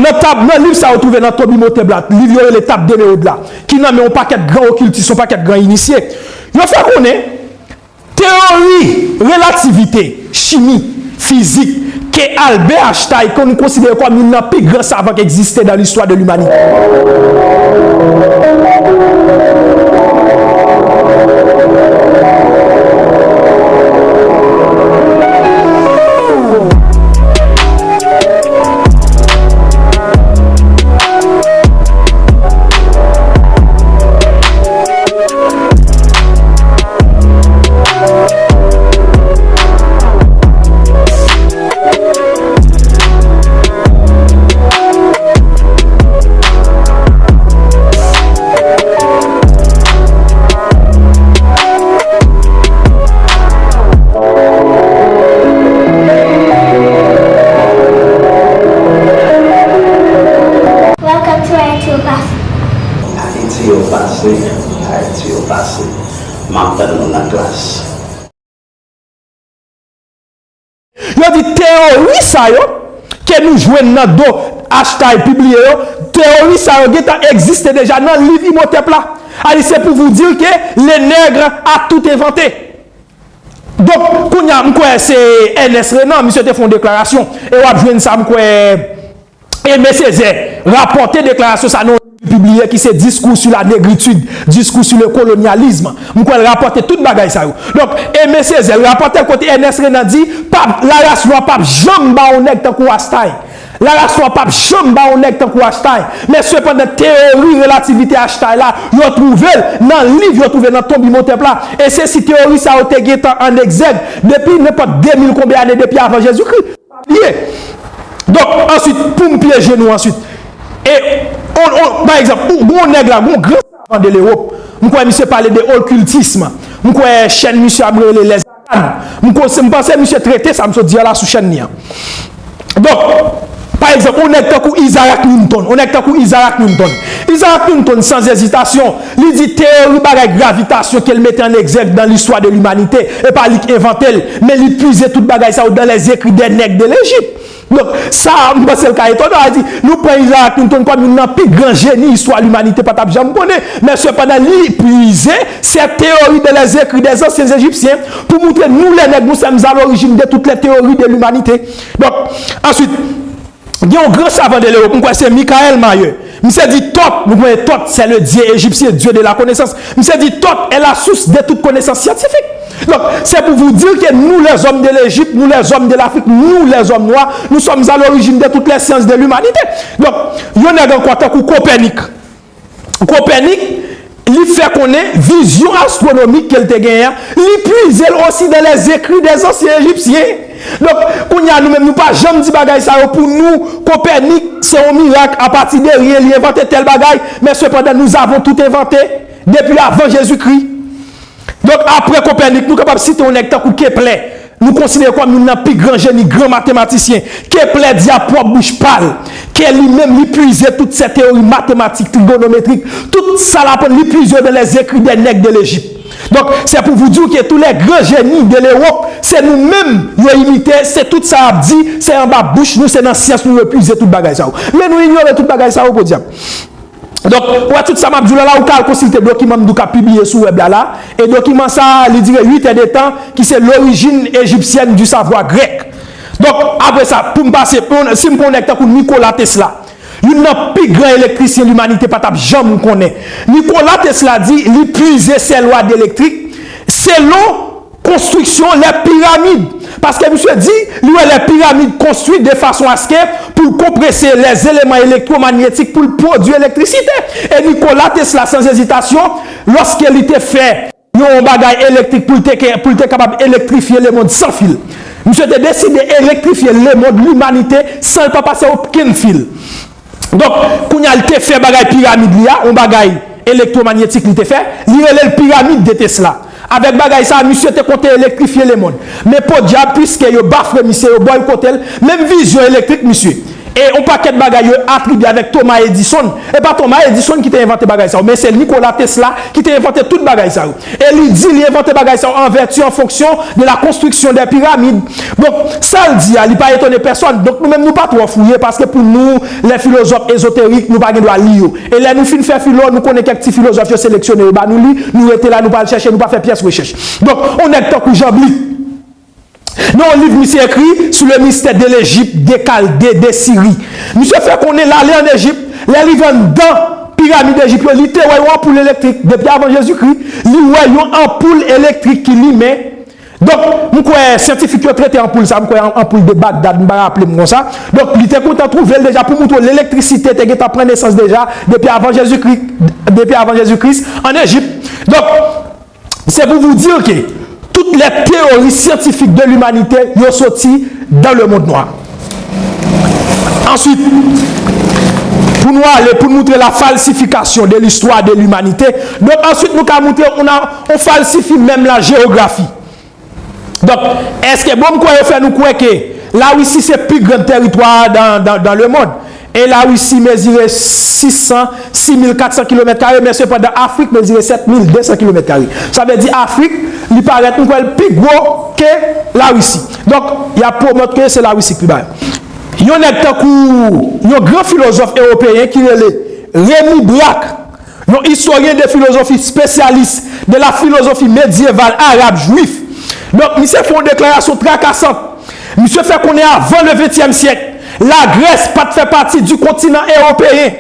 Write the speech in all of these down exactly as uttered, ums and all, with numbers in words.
Nan tab, nan liv sa yo twouve nan tonb Imhotep la, liv yo rele Tab d'Emeraude la, ki nan men yon pakèt gran okiltis, yon pakèt gran inisye. Yo fè konnen teyori relativite, chimi, fizik, ke Albert Einstein, ke nou konsidere kòm youn nan pi gran savan ki egziste nan listwa de limanite. Welcome to Haiti Au Passé. Ayiti yo pase, Ayiti yo pase. M ap tann nou nan klas. Yo di teyori sa yo, ke nou jwenn nan do Einstein pibliye yo, teyori sa yo gentan egziste deja nan liv Imhotep la. A di, c'est pour vous dire que les nègres a tout inventé. Donk, kounye a, m kwè se Ernest Renan, misye te fè yon deklarasyon, e w ap jwenn sa, m kwè, Aimé Césaire rapòte deklarasyon sa nan yon liv li pibliye ki se Discours sur la négritude, Discours sur le colonialisme. M kwè l rapòte tout bagay sa yo. Donk, Aimé Césaire, l rapòte l kote Ernest Renan di, pap, laras nwa pap janm ba yon nèg tankou Einstein. Laras nwa pap janm ba yon nèg tankou Einstein. Men sepandan, teyori relativite Einstein la, yo twouve l nan liv, yo twouve nan tonb Imhotep la. E se si teyori sa yo te gentan an egzèg depi nenpòt de mil konbyen ane depi avan Jezikri. Ye. Donk, answit, pou m pyeje nou answit. E, on, on, pa egzanp, ou, gon nèg la, gon gran savan de Lewòp. M kwè misye pale de okiltism. M kwè chèn misye ap rele Les Arcanes. M kwè, m panse misye trete sa m sot di a la sou chèn li an. Donk, pa egzanp, on nèg tankou Isaac Newton, on nèg tankou Isaac Newton. Isaac Newton, sans hésitation, li di teyori bagay gravitasyon ke l mete an egzèg nan listwa de limanite, e pa li k envante l, men li puize tout bagay sa yo dans les écrits des nègres de l'Égypte. Donk, sa a, m panse l ka etonan, a di, nou pran Isaac Newton kòm youn nan pi gran jeni istwa limanite pa t ap janm konnen, men sepandan, li puize ces théories dans les écrits des anciens Égyptiens pour montrer nous les nègres, nous sommes à l'origine de toutes les théories de l'humanité. Donk, answit, gen yon gran savan de Lewòp, m kwè se Michael Mayer. Misye di Thoth, nou konnen Thoth, c'est le dieu égyptien, dieu de la connaissance. Misye di Thoth est la source de toute connaissance scientifique. Donc, c'est pour vous dire que nous, les hommes de l'Égypte, nous, les hommes de l'Afrique, nous, les hommes noirs, nous sommes à l'origine de toutes les sciences de l'humanité. Donc, yon nèg ankò tankou Kopernik. Kopernik, li fè konnen vizyon astwonomik ke l te genyen an, li puize l osi dans les écrits des anciens Égyptiens. Donk, kounye a, nou menm, nou pa janm di bagay sa yo pou nou. Kopernik, se yon mirak, apati de ryen, li envante tèl bagay, men sepandan, nous avons tout inventé depuis avant Jésus-Christ. Donk, apre Kopernik, nou kapab site yon nèg tankou Kepler. Nou konsidere kòm youn nan pi gran jeni, gran matematisyen. Kepler di a pwòp bouch pa l ke li menm, li puize tout sè teyori matematik, trigonometrik, tout sa l aprann, li puize yo dans les écrits des nègres de l'Égypte. Donc, c'est pour vous dire que tous les grands génies de l'Europe, c'est nous-mêmes yo imite, se tout sa y ap di, se anba bouch nou, se nan syans nou yo puize tout bagay sa yo. Men nou inyore tout bagay sa yo, podyab. Donk, ou wè tout sa m ap di w la, la, ou ka al konsilte dokiman m di w k ap pibliye sou wèb la, la. E dokiman sa a, li dire huit heures de temps, ki se L'origine égyptienne du savoir grec. Donk, apre sa, pou m pase, pou, si m pran yon nèg tankou Nikola Tesla, youn nan pi gran elektrisyen limanite pa t ap janm konnen. Nikola Tesla di, li puize sè lwa de elektrik, selon konstriksyon lè piramid. Paske misye di, li wè lè piramid konstwi de fason aske pou l konprese lè eleman elektwomanyetik pou l pwodui elektrisite. E Nikola Tesla, sans hésitation, lòske li te fè yon bagay elektrik pou l te ke, pou l te kapab elektrifye lemonn san fil. Misye te deside elektrifye lemonn, limanite, san l pa pase okenn fil. Donk, kounye a, li te fè bagay piramid li a, yon bagay elektwomanyetik li te fè, li rele l piramid de Tesla. Avèk bagay sa a, misye te konte elektrifye lemonn. Men podyab, piske yo bafre misye, yo bòykote l, menm vizyon elektrik misye, E yon pakèt bagay yo atribye avèk Thomas Edison. E pa Thomas Edison ki te envante bagay sa yo, men se Nikola Tesla ki te envante tout bagay sa yo. E li di li envante bagay sa yo en vertu, en fonction de la construction des pyramides. Donk, sa l di a, li pa etone pèsòn. Donk, nou menm, nou pa twò fouye, paske pou nou, lè filozòf ezoterik, nou pa gen dwa li yo. E lè nou fin fè filo, nou konnen kèk ti filozòf yo seleksyone yo ba nou li, nou rete la, nou pa al chèche, nou pa fè pyès rechèch. Donk, yon nèg tankou Jan Blick, nan yon liv misye ekri sou le mystère de l'Égypte, des Chaldées, de Syrie. Misye fè konnen l ale ann Ejip, lè l rive anndan piramid Ejip yo, li te wè yon anpoul elektrik depi avan Jezikri, li wè yon anpoul elektrik ki limen. Donk, m kwè syantifik yo trete anpoul sa, m kwè an- anpoul de Bagdad, m pa raple m konsa. Donk, li te kontan twouve l deja pou montre w elektrisite te gentan pran nesans deja depi avan Jezikri, depi avan Jezikri, ann Ejip. Donk, c'est pour vous dire que toutes les théories scientifiques de l'humanité yo soti dans le monde noir. Answit, pou nou ale, pou nou montre la falsifikasyon de listwa de limanite, donk answit nou ka montre yon, yon falsifi menm la jewografi. Donk, èske bon, m kwè yo fè nou kwè ke Larisi se pi gran tèritwa dan, dan, dan le mond? E Larisi mezire sis san, sis mil kat san kilomèt kare, men sepandan Afrik mezire sèt mil de san kilomèt kare. Sa vle di Afrik, li parèt, m kwè l pi gwo ke Larisi. Donk, y ap pwomèt ke se Larisi ki pi ba. Yon nèg tankou yon gran filozòf ewopeyen ki rele Remy Brack, yon istoryen de filozofi, spesyalis de la filozofi medyeval arab jwif. Donk, misye fè yon deklarasyon trakasant. Misye fè konnen avan le ventyèm syèk, Lagrès pa t fè pati di kontinan ewopeyen.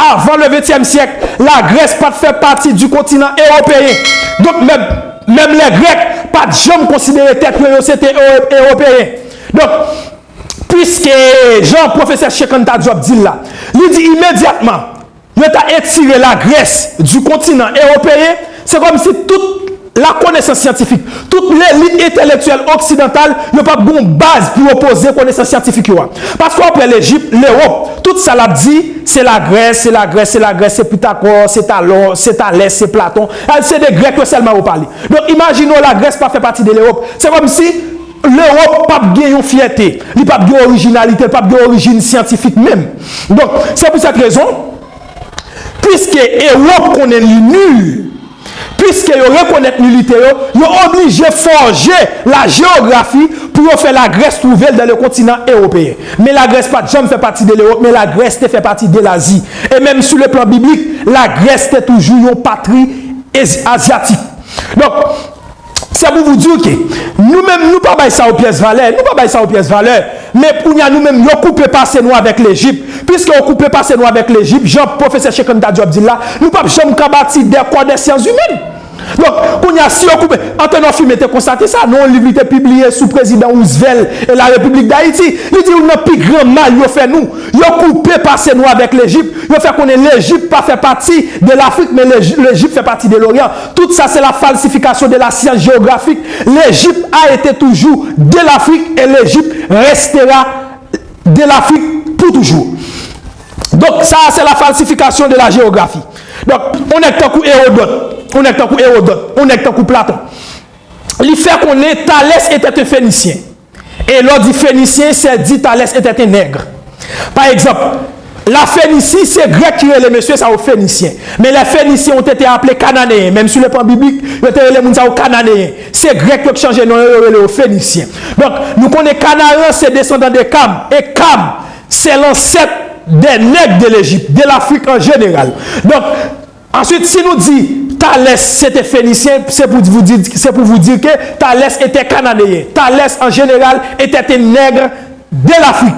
Avan le ventyèm syèk, Lagrès pa t fè pati di kontinan ewopeyen. Donk, menm, menm lè Grèk pa t janm konsidere tèt yo, yo se te ewo- ewopeyen. Donk, piske jan pwofesè Cheikh Anta Diop di l la, li di imedyatman, yo ta etire Lagrès di kontinan ewopeyen, se kòmsi tout lakonesans syantifik, tout lelit entelektyèl oksidantal, yo p ap gen yon baz pou yo poze konesans syantifik yo a. Paske w ap wè Lejip, Lewòp, tout sa l ap di, se Lagrès, se Lagrès, se Lagrès, se Pitakò, se Talò, se Talès, se Platon. Se de Grèk yo sèlman yo pale. Donk, imajine w Lagrès pa fè pati de Lewòp. Se kòmsi Lewòp p ap gen yon fyète, li p ap gen orijinalite, li p ap gen orijin syantifik menm. Donk, se pou sèt rezon, piske Ewòp konnen li nil, piske yo rekonèt nilite yo, yo oblije fòje la jewografi pou yo fè Lagrès twouve l dan le kontinan ewopeyen. Men Lagrès pa t janm fè pati de Lewòp, men Lagrès te fè pati de Lazi. E menm sou le plan biblik, Lagrès te toujou yon patri ezi- azyatik. Donk, c'est pour vous dire que nou menm, nou pa bay sa yon pyès valè, nou pa bay sa yon pyès valè. Men kounye a, nou menm, yo koupe pase nou avèk Lejip. Piske yo koupe pase nou avèk Lejip, jan pwofesè Cheikh Anta Diop di l la, nou p ap janm ka bati de kò de syans imèn. Donk, kounye a, si yo koupe, Antenor Firmin te konstate sa, nan yon liv li te pibliye sou prezidan Roosevelt e la Repiblik Dayiti, li di youn nan pi gran mal yo fè nou, yo koupe pase nou avèk Lejip, yo fè konnen Lejip pa fè pati de Lafrik, men Lej- Lejip fè pati de Loryan. Tout ça, c'est la falsification de la science géographique. L'Égypte a été toujours de l'Afrique et l'Égypte restera de l'Afrique pour toujours. Donk, sa a, se la falsifikasyon de la jewografi. Donk, yon nèg tankou Ewodòt, yon nèg tankou Ewodòt, yon nèg tankou Platon, li fè konnen Thalès était un Phénicien. E lè w di Phénicien, c'est dire Thalès était un nègre. Pa egzanp, la Phénicie, se Grèk ki rele mesye sa yo Fenisyen. Men lè Fenisyen, yo te, te aple Kananeyen. Menm sou le plan biblik, yo te rele moun sa yo Kananeyen. Se Grèk yo k chanje non yo, yo rele yo Fenisyen. Donk, nou konnen Kanaran se desandan de Kam. E Kam, c'est l'ancêtre des Nègres de l'Égypte, de l'Afrique en général. Donk, answit, si nou di Thalès se te Fenisyen, c'est pour vous dire, c'est pour vous dire que Thalès était Cananéen. Thalès, en général, était un nègre de l'Afrique.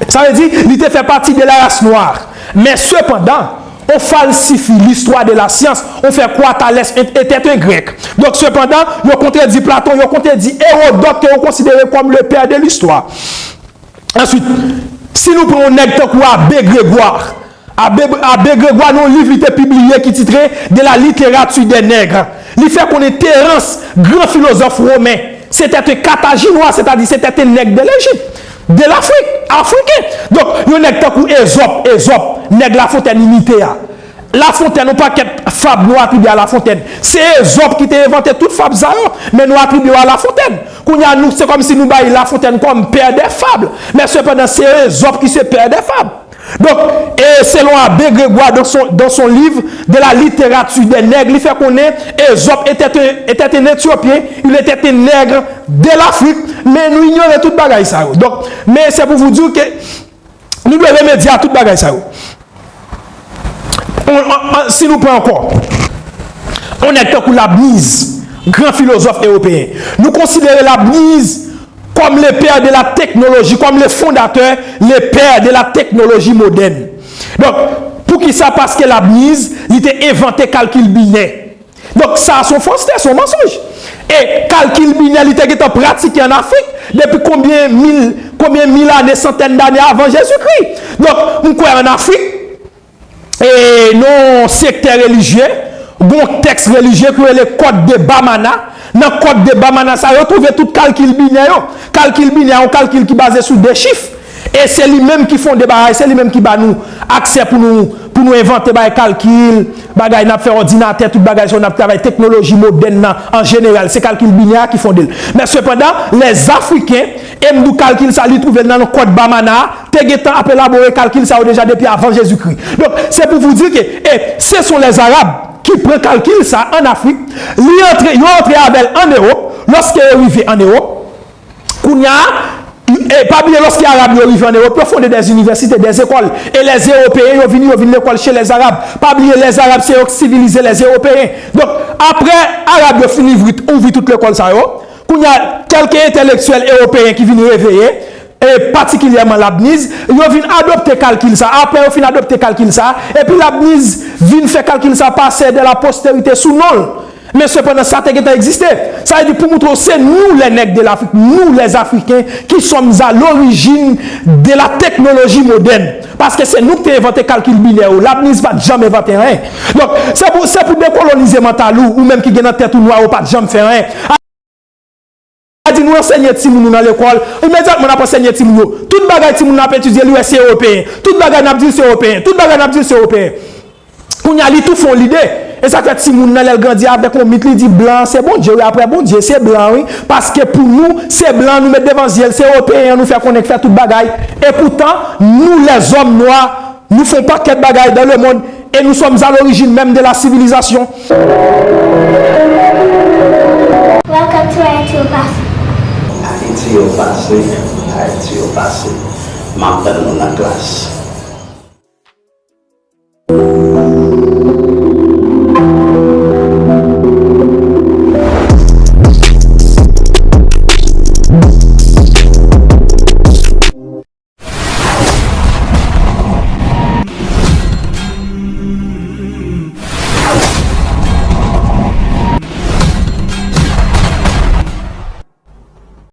Sa vle di, li te fè pati de la race noire. Men sepandan, on falsifie l'histoire de la science, on fait croire Thalès était un Grec. Donk, sepandan, yo kontredi Platon, yo kontredi Hérodote, ke yo konsidere kòm le père de l'histoire. Answit, si nou pran yon nèg tankou Abbé Grégoire, Abbé, Abbé Grégoire nan yon liv li te pibliye ki titre De la littérature des nègres, li fè konnen Terence, gran filozòf women, se te te Katajinwa, sètadi se te te nèg de Lejip, de Lafrik, afriken. Donk, yon nèg tankou Ezòp, Ezòp, nèg Lafontèn imite a, Lafontèn, yon pakèt fab nou atribye a Lafontèn. Se Ezòp ki te envante tout fab sa yo, men nou atribye yo a Lafontèn. Kounye a, nou, se kòmsi nou bay Lafontèn kòm pè dè fab. Men sepandan, se Ezòp ki se pè dè fab. Donk, e selon Abbé Grégoire, dans son, dans son livre de la littérature des nègres, li fè konnen Ezòp était un, était un Éthiopien, il était un nègre de l'Afrique, men nou inyore tout bagay sa yo. Donk, men se pou vou di ke nou dwe remedye a tout bagay sa yo. On, on, on, si nou pran ankò, yon nèg tankou Labniz, gran filozòf ewopeyen, nou konsidere Labniz comme le père de la technologie, comme le fondateur, le père de la technologie moderne. Donk, poukisa? Paske Labniz, li te envante kalkil binè. Donk, sa a se yon fòste, se yon mansonj. E kalkil binè, li te gentan pratike ann Afrik depi konbyen mil, konbyen mil ane, santèn dane avan Jezikri. Donk, m kwè ann Afrik, e nan yon sektè relijye, gen yon tèks relijye ki rele Code de Bamana. Nan Code de Bamana sa, yo twouve tout kalkil binè yo. Kalkil binè a yon kalkil ki baze sou de chif. E se li menm ki fonde bagay, se li menm ki ba nou aksè pou nou, pou nou envante bagay kalkil, bagay n ap fè òdinatè, tout bagay sa yo n ap travay, teknoloji modèn nan an jeneral, se kalkil binè a ki fonde l. Men sepandan, lèzafriken, e m di w kalkil sa, li twouve l nan Code Bamana a, te gentan ap elabore kalkil sa yo deja depi avan Jezikri. Donk, se pou vou di ke, e, se son lèzarab ki pran kalkil sa ann Afrik, li antre, yo antre avè l ann Ewòp, lòske yo rive ann Ewòp, kounye a, e, pa bliye, lòske Arab yo rive ann Ewòp, yo fonde dè inivèsite, dè lekòl. E lèzewopeyen, yo vini, yo vin lekòl chez les Arabes. Pa bliye, lèzarab, se yo k sivilize lèzewopeyen. Donk, apre Arab yo fin ouvri, ouvri tout lekòl sa yo, kounye a, kèlke entèlektyèl ewopeyen ki vin reveye, e patikilyèman Labniz, yo vin adopte kalkil sa. Apre yo fin adopte kalkil sa, epi Labniz vin fè kalkil sa pase de la postérité sou non l. Men sepandan, sa te gentan egziste. Sa vle di, pou montre w, se nous les nègres de l'Afrique, nous les Africains, qui sommes à l'origine de la technologie moderne. Paske se nou ki te envante kalkil binè yo. Labniz pa t janm envante anyen. Donk, se pou, se pou dekolonize mantal ou, ou menm ki gen nan tèt ou nwa, ou pa t janm fè anyen. Sa di nou ansenye timoun nou nan lekòl, imedyatman n ap ansenye timoun yo. Tout bagay timoun nan ap etidye, li wè se ewopeyen. Tout bagay n ap di l se ewopeyen. Tout bagay n ap di l se ewopeyen. Kounye a, li tou fè yon lide. E sa k fè timoun nan, lè l grandi avèk yon mit, li di blan an se Bondye, wi, apre Bondye, se blan an, wi. Paske pou nou, se blan an nou met devan zye l, se ewopeyen an nou fè konnen k fè tout bagay. E poutan, nou, lèzòm nwa, nous faisons paquet de bagailles dans le monde et nous sommes à l'origine même de la civilisation. Welcome to Haiti au Passé. Haiti au Passé, Haiti au Passé. M ap tann nou nan klas.